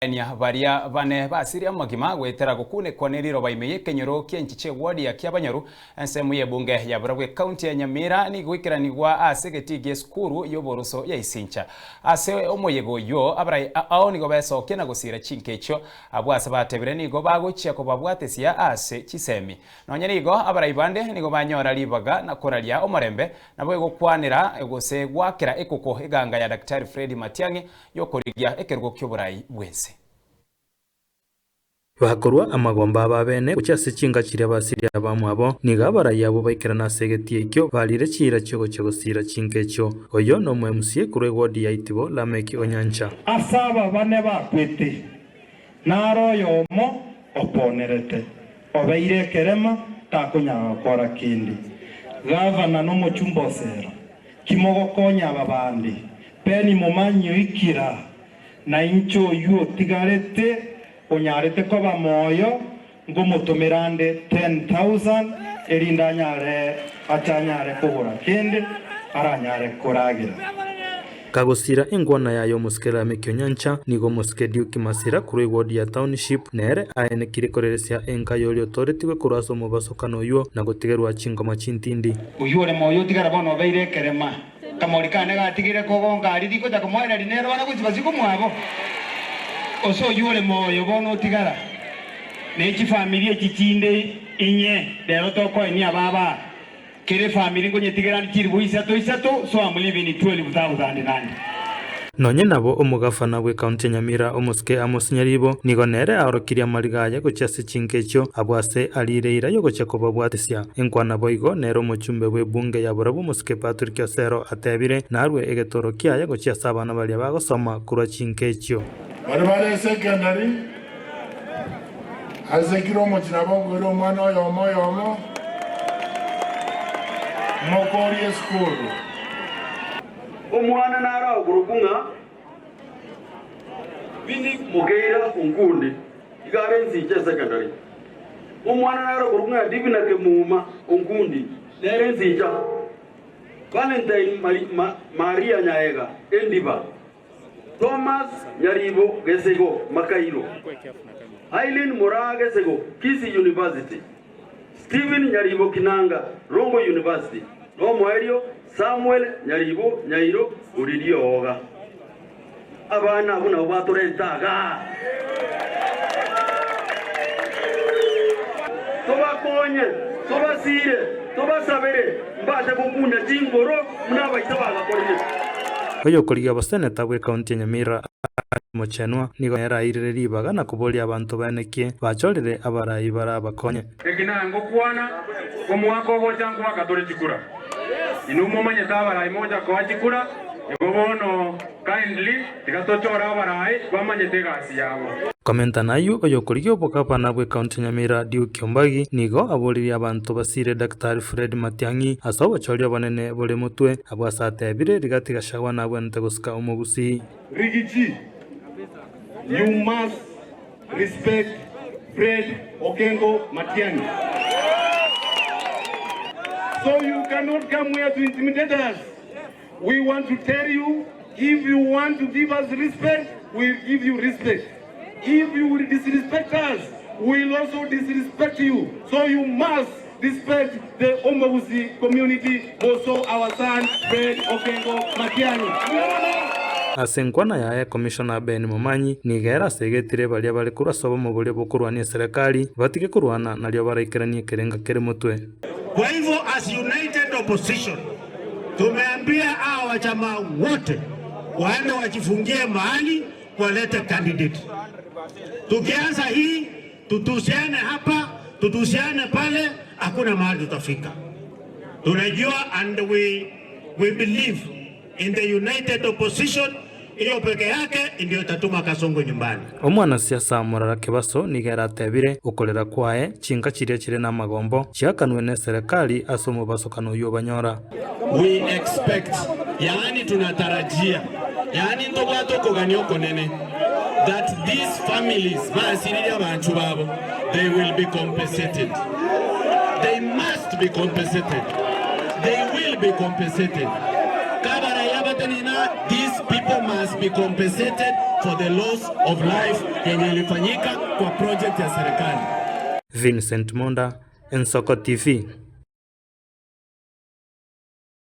Kenya baria bane basirie amagima goetera gokunekwa ne riroba ime y'ekenyoro ki'enchicha eward ya Kiabanyaru ensemo y'ebunge ya Burabwo ekaunti ya Nyamira nigo goikeranigwa ase egetii gi'esukuru y'oboroso ya Isincha. Ase omoyega oyio abarai ao nigo besokia na gosiira chinka echio abwo ase batebire nigo bagochia kobabwatesia ase chisemi. Nonya nigo abarai bande nigo banyora ribaga na koraria omorembe nabo egokwanera gose goakera ekoko eganga ya Daktari Fred Matiang'i y'okorigia ekerogo ki'oborai bw'ense. Bakorua amagomba abo abene gochia ase chinka chiria basiria abamwabo, nigo abarai abwo baikerana ase egetii ekio, barire chiira chi'ogochia gosiira chinka echio. Oyio nomo-MC korwa ewodi ya Itibo, Lameki Onyancha. Ase aba bane bakwete, naro oyomo oponerete, obeire ekerema, takonyara gokora kende. Gavana nomochumba o Sela, kimogokonya aba bande? Beni momanyi oikira, na inche oyio otigarete onyarete koba moyo, nkomotomera nde 10,000, erinde anyare ache anyare kogora kende aranyare koragera. Kagosira engwana yaye omosike Lameki Onyancha, nigo omosike Duke Masira korwa eward ya Township nere aenekirie koreresia enka y'oria otoretigwe korwa ase omobasokano oyio na gotigerwa chingoma chintindi. Oyio ore moyo otigara bono obeire ekerema. Kamori kane gatigire kogonka aria rikocha komoereria nere bono gochia basiko mwabo. Ose oyio ore moyo bono otigara ne chifamiri echi chinde inye rero tokoenia ababa aa. Kera efamiri nkonyetigera ande chilifu isato isato so am leaving 12,000 nande. Nonye nabo omogafana bw'ekaunti ya Nyamira omosike Amos Nyaribo nigo nere aorokirie amariga aye gochia ase chinka echio abwo ase ariire eira y'ogochia kobabwatisia. Enkwana boigo nere omochumbe bw'ebunge ya Borabu omosike Patrick Osero atebire narue egetoro kiaye gochia ase abana baria bagosoma korwa chinka echio. Baria bare esekendari, ase kera omochie nabo okoira omwana oyomo oyomo, mokorie esukuru. Omwana naro akorokwa ng'a Winnie Mokeira Onkundi, iga are Nsicha Esecondary. Omwana naro akorokwa ng'a Divina Kemuma Onkundi, nere Nsicha. Valentine Maria Nyaega, Endiba. Thomas Nyaribo Gesego, Makairo. Aileen Moraa Gesego, Kisii University. Stephen Nyaribo Kinanga, Rongo University, na omoerio Samuel Nyaribo Nyairo Oririoga. Abana abwo nabwo batorenta igaa. Tobakonye, tobasiire, tobasabere, mbase gokunya chingoro buna abaise bagakorire. Oyokorigia oboseneta bw'ekaunti ya Nyamira Mochenwa nigo nere airire ribaga na koboria abanto baenekie bachorire abarai barabakonye. Eki nangokwana, omwaka ogocha nkoaka tore chikura. Inwe momanyete abarai mocha koa chikura, igo bono kindly tiga tochore abarai bamanyete egasi yabo. Komenta nayio, oyokorigia obogavana bw'ekaunti ya Nyamira Duke Ombagi nigo aboririe abanto basire Daktari Fred Matiang'i ase obochori obonene bore motwe, abwo ase atebire Rigathi Gachagua nabwenerete gosika omogusii. Rigiji, you must respect Fred Okengo Matiang'i. So you cannot come here to intimidate us. We want to tell you, if you want to give us respect, we will give you respect. If you will disrespect us, we will also disrespect you. So you must respect the Omogusi community, also our son Fred Okengo Matiang'i. Ase enkwana yaye, Commissioner Ben Momanyi nigo ere asegetire baria bare korwa ase obomo boria bokorwania eserekari batige korwana nario baraikeranie ekerenga kere motwe. Kwa hivyo as united opposition tumeambia hawa wachama wote waende wajifungie mahali walete candidate. Tukianza hii tutusiane hapa tutusiane pale, hakuna mahali tutafika. Tunajua and we, we believe in the united opposition. Hiyo peke yake ndio itatuma Kasongo nyumbani. Omwanasiasa Morara Kebaso nigo ere atebire, Okorera kwaye, chinka chiria chire namagombo chiakanwe neserekari ase omobasokano oyio obanyora. We expect, yaani tunatarajia, yaani ntobwate okogania okonene that these families basiririe abanchwa babo they will be compensated. They must be compensated. They will be compensated. Kabaraiyo abatenena these people. must be compensated for the loss of life yenye ilifanyika kwa project ya serikali. Vincent Monda, Ensoko TV.